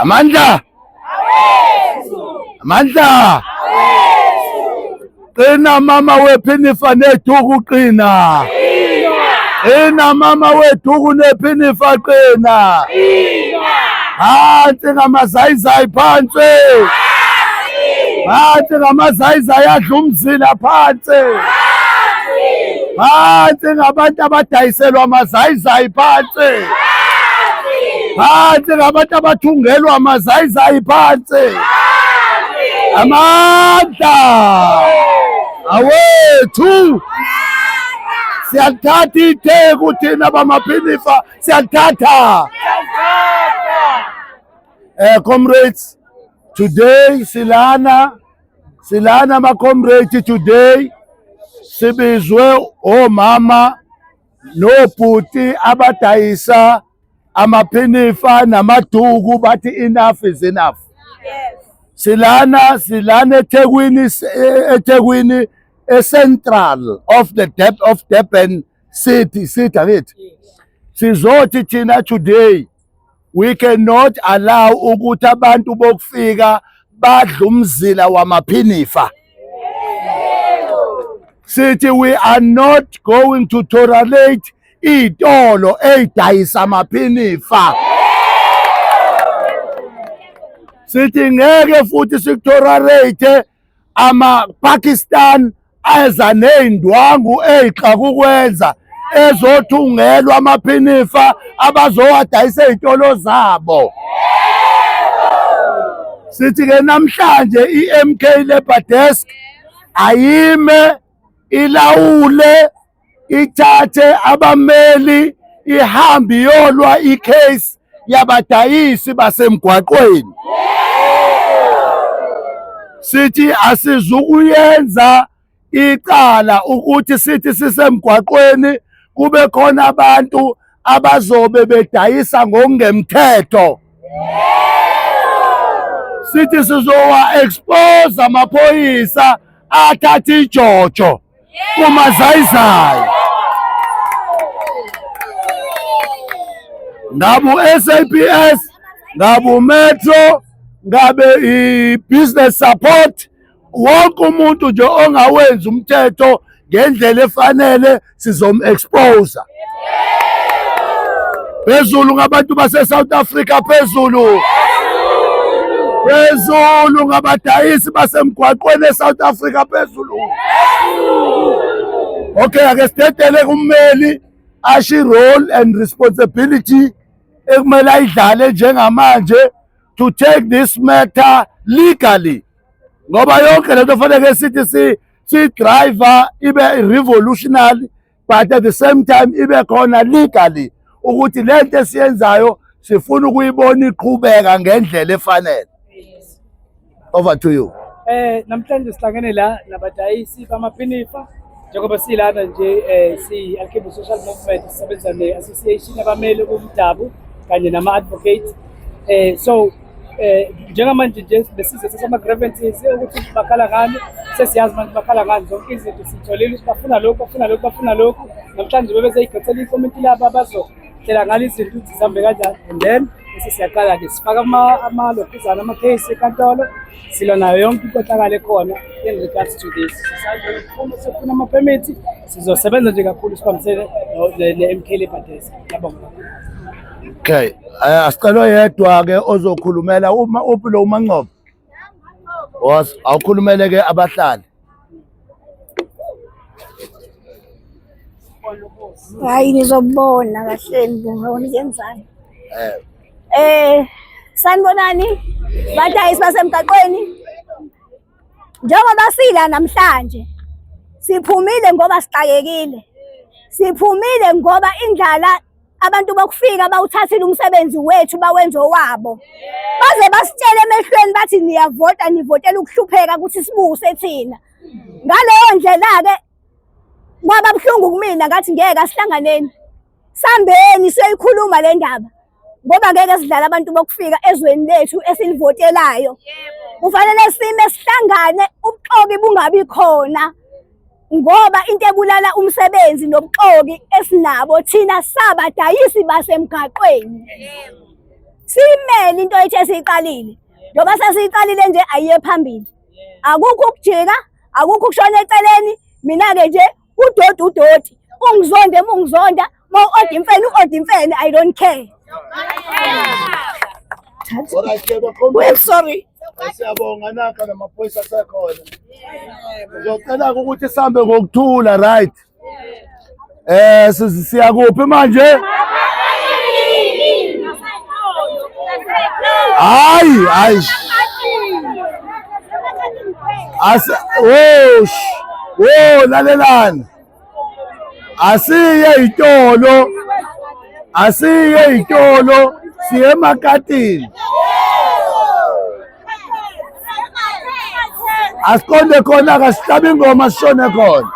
Amandla! Amandla! Qina mama wephinifa neduku qina. Qina mama weduku nephinifa qina. Phansi ngamazayizayi phansi. Phansi ngamazayizayi adla umzila phansi. Phansi ngabantu abadayiselwa amazayizayi phansi. Phansi ngabantu abathungelwa amazayizayi phansi. Amandla awethu siyalithatha itheku thina bamaphinifa siyalithatha. Comrades, today silana ama comrades today sibizwe omama nobhuti abadayisa amaphinifa namaduku bathi enough is enough. Silana eThekwini e-central of the depth of Durban city angithi sizothi thina today we cannot allow ukuthi abantu bokufika badle umzila wamaphinifa. Sithi we are not going to tolerate iy'tolo ey'dayisa amaphinifa. Sithi ngeke futhi sikutolerate ama-Pakistan eza ney'ndwangu ey'xakukwenza ezothungelwa amaphinifa abazowadayisa ey'tolo zabo. Sithi-ke namhlanje i-MK Labour Desk ayime ilawule ithathe abameli ihambe iyolwa icase yabadayisi basemgwaqweni. Sithi asizukuyenza icala ukuthi sithi sisemgwaqweni kube khona abantu abazobe bedayisa ngokungemthetho. Sithi sizowa expose amaphoyisa athatha ijojo kumazayizayi. Ngabe u-SAPS, ngabe uMetro, ngabe i-business support, wonke umuntu nje ongawenzi umthetho ngendlela efanele sizom-expose. Phezulu ngabantu base-South Africa, phezulu phezulu ngabadayisi basemgwaqweni e-South Africa, phezulu. Okay, ake sidedele kummeli asho role and responsibility ekumele ayidlale njengamanje to take this matter legally, ngoba yonke lento fanele sithi si driver ibe revolutionary but at the same time ibe khona legally ukuthi lento esiyenzayo sifuna ukuyibona iqhubeka ngendlela efanele. Over to you. Namhlanje sihlangene la nabadayisi bamaphinifa njengoba silana nje si Alkebe Social Movement sisebenza ne-association abamele kumdabu kanye nama-advocate. So njengamanje nje besize sama grievances ukuthi bakhala ngani, sesiyazi manje bakhala ngani, zonke izinto sitholile ukuthi bafuna lokhu, bafuna lokhu, bafuna lokhu. Namhlanje bebezoyikhethela ikomiti labo abazohlela ngalo izinto ukuthi zihambe kanjani, and then bese siyaqala-ke sifaka amalokhuzana ama-case enkantolo, silwa nayo yonke inkohlakalo ekhona in regards to this. Sifuna ama-permit, sizosebenza nje kakhulu sibambisene ne-MK Labour Desk. Ngiyabonga. Okay, asicela oyedwa ke ozokhulumela uma uphi lo uMangcobo? Was awukhulumele ke abahlali. Hayi nizobona kahle ngibona kuyenzani. Sanibonani badayisi basemgaqweni. Njengoba sila namhlanje siphumile ngoba sixakekile. Siphumile ngoba indlala abantu bokufika bawuthathile umsebenzi wethu bawenza owabo. Baze basitshele emehlweni bathi niyavota, nivotela ukuhlupheka ukuthi sibuse thina. Ngaleyo ndlela-ke kwaba buhlungu kumina, ngathi ngeke asihlanganeni. Sambeni siyoyikhuluma le ndaba ngoba ngeke sidlale abantu bokufika ezweni lethu esilivotelayo. Kufanele sime sihlangane, ubuxoki bungabi khona ngoba into ebulala umsebenzi nobuxoki esinabo thina sabadayisi basemgaqweni. Siyimele into ethe siyiqalile. Njengoba sesiyiqalile nje ayiye phambili. Akukho ukujika, akukho ukushona eceleni. Mina-ke nje udoti udoti. Ungizonde uma ungizonda, uma u-oda imfene u-oda imfene, I don't care. Well, sorry. Siyabonga nakha namaphoyisa asekhona. Ngizocela ukuthi sihambe ngokuthula right. Eh siyakuphi manje? Hayi hayi. As oh oh lalelani. Asiye itolo. Asiye itolo siye emakatini. Asiqonde khona kasihlabe ingoma sishone khona.